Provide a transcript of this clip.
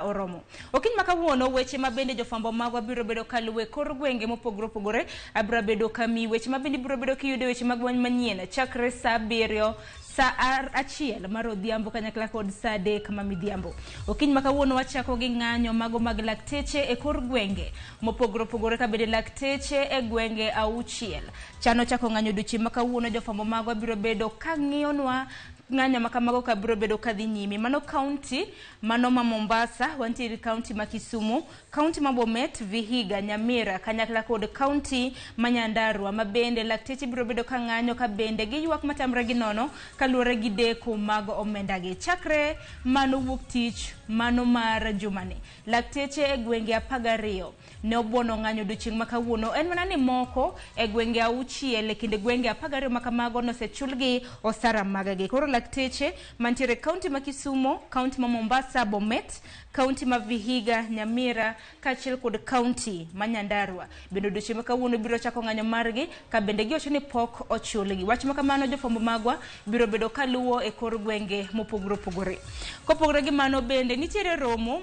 Oromo. Okinyi ma kawuono weche ma bende jofwambo magwa biro bedo kaluwo e kor gwenge mopogore opogore abiro bedo kamiyi weche ma bende ibiro bedo kiyudo e weche mag wany manyien chakre saa abiriyo saa achiel mar odhiambo kanyakla kod saa adek ma midhiambo. Okinyi ma kawuono wachako gi ng'anyo mago mag lakteche e kor gwenge mopogore opogore ka bende lakteche e gwenge auchiel chano chako ng'anyo odiochieng' ma kawuono jofwambo magwa biro bedo ka ng'iyonwa ng'anyo ma kamago ka biro bedo ka dhi nyime. Mano kaunti mano ma Mombasa, wantiere gi kaunti ma Kisumu, kaunti ma Bomet, Vihiga, Nyamira kanyakla kod kaunti ma Nyandarua ma bende lakteche biro bedo ka ng'anyo ka bende giywak matamre gi nono kaluwore gi deko mag omenda gi. Chakre mano wuok tich mano mar jumani, lakteche e gwenge 12 ne obuono ng'anyo odiochieng' ma kawuono. En mana ni moko e gwenge auchiel e kind gwenge 12 ma kamago nosechulgi osara maggi. Koro lakteche mantiere e kaunti ma Kisumo, kaunti ma Mombasa, Bomet, kaunti ma Vihiga, Nyamira kaachiel kod kaunti ma Nyandarua bende odiochieng' ma kawuono biro chako ng'anyo margi ka bende giwacho ni pok ochulgi. Wach ma kamano jofwambo magwa biro bedo kaluwo e kor gwenge mopogore opogore. Kopogore gi mano bende nitiere romo.